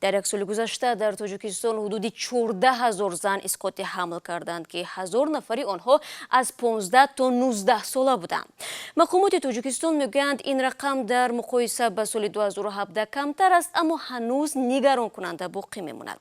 Дар як соли гузашта дар Тоҷикистон ҳудуди 14 000 зан исқоти ҳамл карданд, ки 1000 нафари онҳо аз 15 то 19 сола буданд. Мақомоти Тоҷикистон мегӯянд, ин рақам дар муқоиса ба соли 2017 камтар аст, аммо ҳанӯз нигаронкунанда боқӣ мемонад.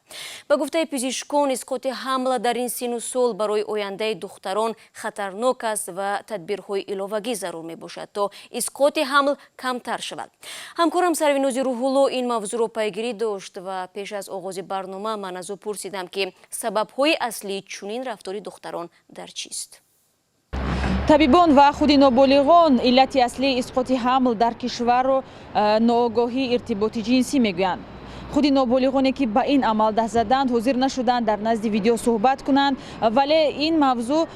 Ба гуфтаи пизишкон, исқоти ҳамла дар ин сину сол барои ояндаи духтарон хатарнок аст ва тадбирҳои иловагӣ зарур мебошад, то исқоти ҳамл камтар шавад. Ҳамкорам Сарвинози Рӯҳулло ин мавзӯъро пайгирӣ дошт ва пеш аз оғози барнома ман аз ӯ пурсидам, ки сабабҳои аслии чунин рафтори духтарон дар чист. Табибон ва худи ноболиғон иллати аслии исқоти ҳамл дар кишварро ноогоҳии иртиботи ҷинсӣ мегӯянд. Худи ноболиғоне, ки ба ин амал даст заданд, ҳозир нашуданд дар назди видео суҳбат кунанд, вале ин мавзӯъ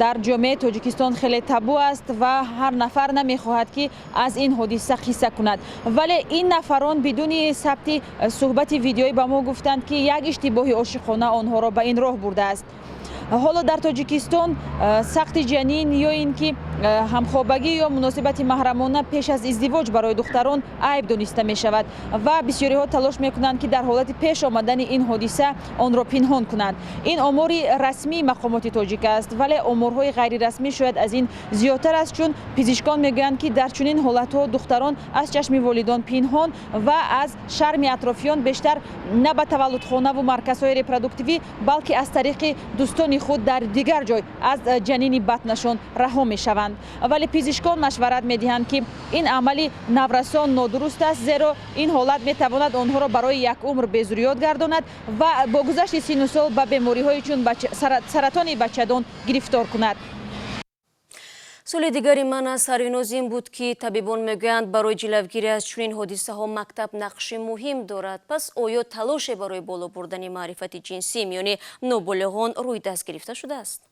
дар ҷомеаи Тоҷикистон хеле табу аст ва ҳар нафар намехоҳад, ки аз ин ҳодиса қисса кунад. Вале ин нафарон бидуни сабти суҳбати видеоӣ ба мо гуфтанд, ки як иштибоҳи ошиқона онҳоро ба ин роҳ бурдааст. Ҳоло дар Тоҷикистон сақти ҷанин ё ин ки ҳамхобагӣ ё муносибати маҳрамона пеш аз издивоҷ барои духтарон айб дониста мешавад ва бисёриҳо талош мекунанд, ки дар ҳолати пеш омадани ин ҳодиса онро пинҳон кунанд. Ин омори расмии мақомоти тоҷик аст, вале оморҳои ғайрирасмӣ шояд аз ин зиёдтар аст, чун пизишкон мегӯянд, ки дар чунин ҳолатҳо духтарон аз чашми волидон пинҳон ва аз шарми атрофиён бештар на ба таваллудхонаву марказҳои репродуктивӣ, балки аз тариқи дӯстони худ дар дигар ҷой аз ҷанини батнашон раҳо мешаванд. Вале пизишкон машварат медиҳанд, ки ин амали наврасон нодуруст аст, зеро ин ҳолат метавонад онҳоро барои як умр безурёт гардонад ва бо гузашти сину сол ба бемориҳои чун саратони бачадон гирифтор кунад. Суоли дигари ман аз Сарвиноз ин буд, ки табибон мегӯянд, барои ҷилавгирӣ аз чунин ҳодисаҳо мактаб нақши муҳим дорад. Пас оё талоше барои боло бурдани маърифати ҷинсӣ миёни ноболиғон рӯи даст гирифта шудааст?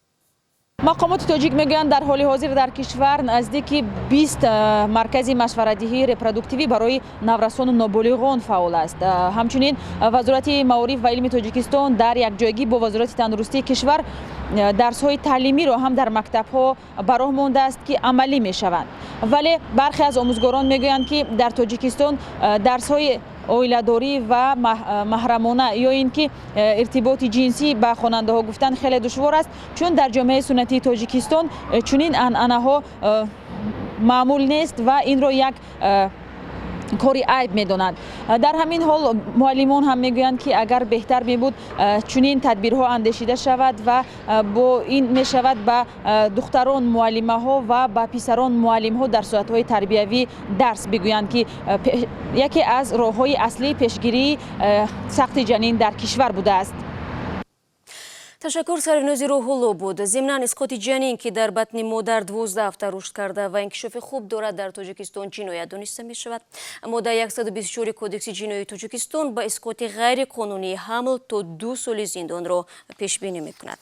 Мақомоти тоҷик мегӯянд, дар ҳоли ҳозир дар кишвар наздики 20 маркази машваратдиҳии репродуктивӣ барои наврасону ноболиғон фаъол аст. Ҳамчунин Вазорати маориф ва илми Тоҷикистон дар якҷоягӣ бо Вазорати тандурустии кишвар дарсҳои таълимиро ҳам дар мактабҳо ба роҳ мондааст, ки амалӣ мешаванд. Вале бархе аз омӯзгорон мегӯянд, ки дар Тоҷикистон дарсҳои оиладорӣ ва маҳрамона ё ин ки иртиботи ҷинсӣ ба хонандаҳо гуфтан хеле душвор аст, чун дар ҷомеаи суннатии Тоҷикистон чунин анъанаҳо маъмул нест ва инро як кори айб медонанд. Дар ҳамин ҳол муаллимон ҳам мегӯянд, ки агар беҳтар мебуд чунин тадбирҳо андешида шавад ва бо ин мешавад ба духтарон муаллимаҳо ва ба писарон муаллимҳо дар соатҳои тарбиявӣ дарс бигӯянд, ки яке аз роҳҳои аслии пешгирии сақти ҷанин дар кишвар будааст. Ташаккур, Сарвинози Рӯҳулло буд. Зимнан, исқоти ҷанин, ки дар батни модар 12 ҳафта рушд карда ва инкишофи хуб дорад, дар Тоҷикистон ҷиноят дониста мешавад. Моддаи 124 Кодекси ҷиноии Тоҷикистон ба исқоти ғайриқонунии ҳамл то 2 соли зиндонро пешбинӣ мекунад.